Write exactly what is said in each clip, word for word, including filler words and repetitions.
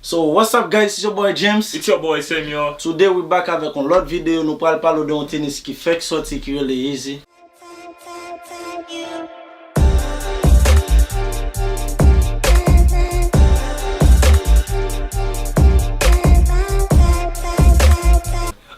So, what's up, guys? It's your boy James. It's your boy Samuel. Today we back avèk yon lòt videyo. Nou pral pale de yon tenis ki fèk sòti ki rele Yeezy.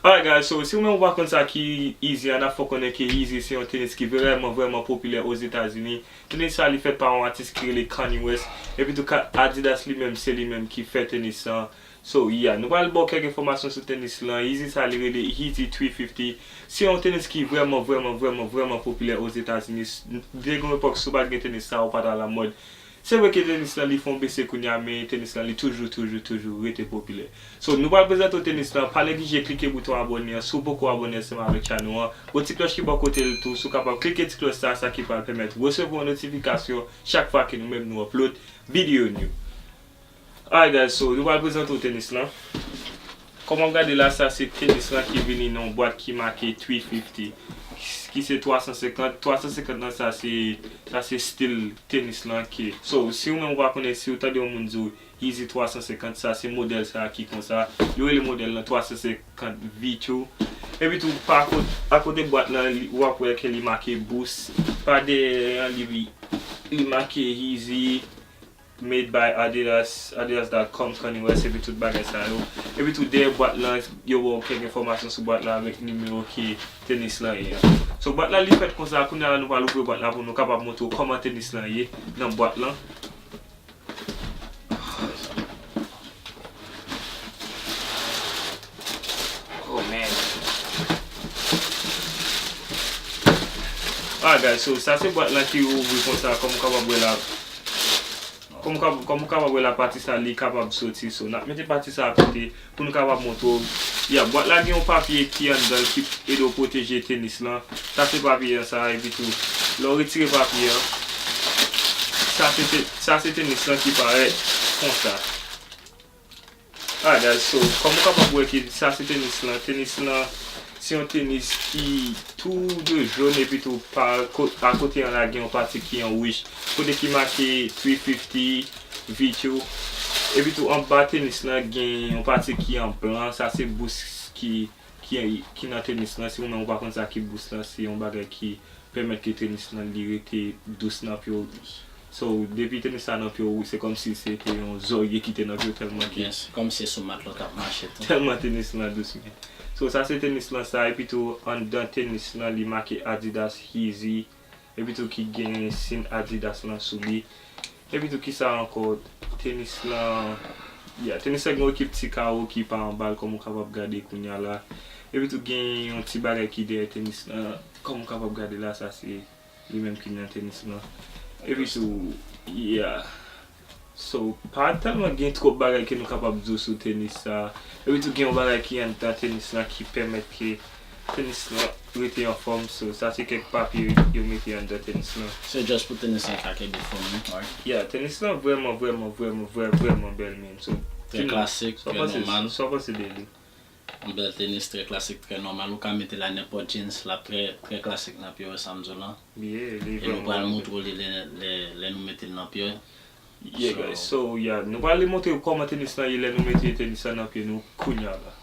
Alright guys, so si ou menm ou pa konn sa ki Yeezy an, n ap fè w konnen ke Yeezy se yon tenis ki vrèman, vrèman popilè Ozetazini. Tenis sa li fèt pa yon atis ki rele Kanye West. Epi tou ka Adidas li menm, se li menm ki fè tenis lan. So, yeah, nou pral ba w kèk enfòmasyon sou tenis lan. Yeezy sa li rele Yeezy three fifty. Se yon tenis ki vrèman, vrèman, vrèman, vrèman popilè Ozetazini. Te gen yon epòk, si w pa t gen tenis sa, ou pa t alamòd. Se vre ke tenis lan li fè yon bese kounye a, men tenis lan li toujou, toujou, toujou rete popilè. So, nou pral prezante w tenis lan. Pa neglije klike bouton abòne an. Si w poko abòne ansanm avèk chanèl an, gon ti klòch ki bò kote l tou. Si w kapab klike ti klòch sa, sa ki pral pèmèt w resevwa yon notifikasyon chak fwa ke nou menm nou upload videyo nou. Alright guys, so nou pral prezante w tenis lan. Kòman w gade la, sa se tenis lan ki vini nan yon bwat ki make three fifty, ki se twa san senkant. Twa san senkant lan, sa se, sa se stil tenis lan ki. So, si w menm ou pa konnen, si w tande yon moun di w Yeezy twa san senkant, sa se modèl sa ki konsa. Yo rele modèl lan twa san senkant V two. Epi tou, pa kot-, akote bwat lan, li, w ap wè ke li make Boost. Pa dèyè an, li, li make Yeezy, made by Adidas, adidas dot com, Kanye West, epi tout bagay sa yo. Epi tou, dèyè bwat lan, yo ba w kèk enfòmasyon sou bwat lan avèk nimewo ke tenis lan ye an. So, bwat lan li fèt konsa, kounye a la nou pral ouvri bwat lan pou nou kapab montre w kòman tenis lan ye nan bwat lan. Oh man. Alright guys, so sa se bwat lan ki ouvri konsa, kòm ou kapab wè la. Kòm ou kap-, kòm ou kapab wè la, pati sa li kapab soti. So, n ap mete pati sa akote pou nou kapab montre w. Ya, bwat la gen yon papye ki anndan l ki ede w pwoteje tenis lan. Sa se papye an sa, epi tou, lè w retire papye an, sa se te-, sa se tenis lan ki parèt konsa. Alright guys, so, kòm ou kapab wè ke sa se tenis lan. Tenis lan se yon tenis ki tou de jòn, epi tou pa ko-, akote an la gen yon pati ki an wouj, kote ki make three fifty V two. Epi tou anba tenis lan gen yon pati ki an blan, sa se Boost ki, ki, ki nan tenis lan. Si ou menm ou pa konn sa ki Boost lan, se yon bagay ki pèmèt ke tenis lan li rete dous nan pye w. So, depi tenis la nan pye w, se kòmsi se te yon zòrye ki te nan pye w tèlman ke. Yes, kòmsi se sou matlòt k ap mache tou. Tèlman tenis lan dous, men. So, sa se tenis lan sa, epi tou, anndan tenis lan, li make Adidas, Yeezy, epi tou ki gen sin Adidas lan sou li. Epi tou, kisa ankò? Tenis lan, ya, tenis lan gen yon ekip ti kawo ki pa anba l, kòm ou kapab gade kounye a la. Epi tou, gen yon ti bagay ki dèyè tenis lan, kòm ou kapab gade la, sa se li menm ki nan tenis lan. Epi tou, yeah. So, pa tèlman gen twòp bagay ke nou kapab di w sou tenis sa. Epi tou, gen yon bagay ki anndan tenis lan ki pèmèt ke tenis lan rete anfòm. So, sa se kèk papye yo mete anndan tenis lan. Se just pou tenis lan ka kenbe fòm li, right? Yeah, tenis lan vrèman, vrèman, vrèman, vrè-, vrèman bèl menm. So, trè klasik, trè nòmal. Sa w panse de li? Yon bèl tenis trè klasik, trè nòmal. Ou ka mete l ak nenpòt jeans, l ap trè, trè klasik nan pye w, sa m di w lan. Li ye, li vrèman bèl. E nou pral montre w li lè, lè, lè nou mete l nan pye. Yeah, guys. So, yeah, nou pral montre w kòman tenis lan ye lè nou mete tenis lan nan pye nou kounye a la.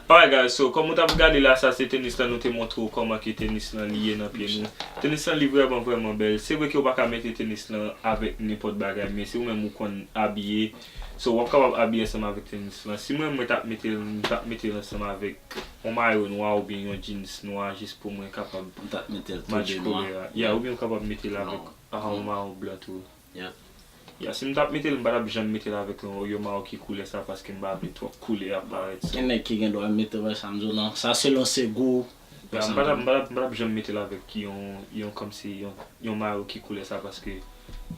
Alright guys, so kòm ou t ap gade la, sa se tenis lan, nou te montre w kòman ke tenis lan li ye nan pye nou. Tenis lan li vrèman, vrèman bèl. Se vre ke w pa ka mete tenis lan avèk nenpòt bagay, men si ou menm ou konn abiye, so w ap kapab abiye ansanm avèk tenis lan. Si mwen, mwen t ap mete l, m t ap mete l ansanm avèk yon mayo nwa oubyen yon jeans nwa jis pou mwen kapab M t ap mete l tou match de nwa. Koulè a. Yeah, oubyen w kapab mete l avèk Non. a yon mayo blan tou. Yeah. Yeah, si m t ap mete l, m pa t ap janm mete l avèk yon, yon mayo ki koulè sa paske m pa vle twòp koulè a parèt. So, Gen nèg ki gen dwa mete wè sa m di w non. Sa selon se gou. yeah, m pa t ap, m pa t ap, m pa t ap janm mete l avèk yon, yon kòmsi yon, yon mayo ki koulè sa paske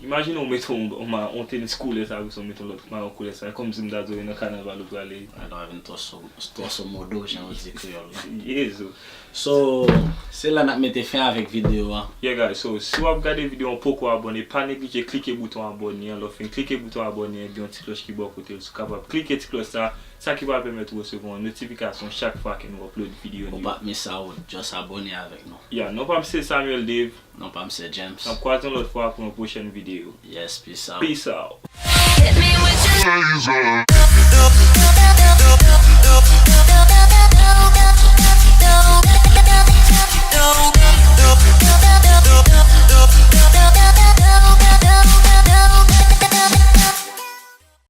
imajine w mete yon, yon, ma- yon tenis koulè sa apre sa w mete yon lòt mayo koulè sa. E kòmsi m ta di w e nan kanaval ou prale. Alò a vin twò so- twò somodo jan yo di kreyòl la. Yezo. So, se la n ap mete fen avèk videyo a. Yeah guys, so si w ap gade videyo an poko abòne, pa neglije klike bouton abòne an, lè w fin klike bouton abòne an, gen yon ti klòch ki bò kote l, si w kapab klike ti klòch sa, sa ki pral pèmèt ou resevwa yon notifikasyon chak fwa ke nou upload videyo Ou nou. Pa miss out, just abòne avèk nou. Yeah, non pa m se Samuel Dave. Non pa m se James. N ap kwaze yon lòt fwa pou yon pwochèn videyo. Yes, peace out. Peace out. Hit me with your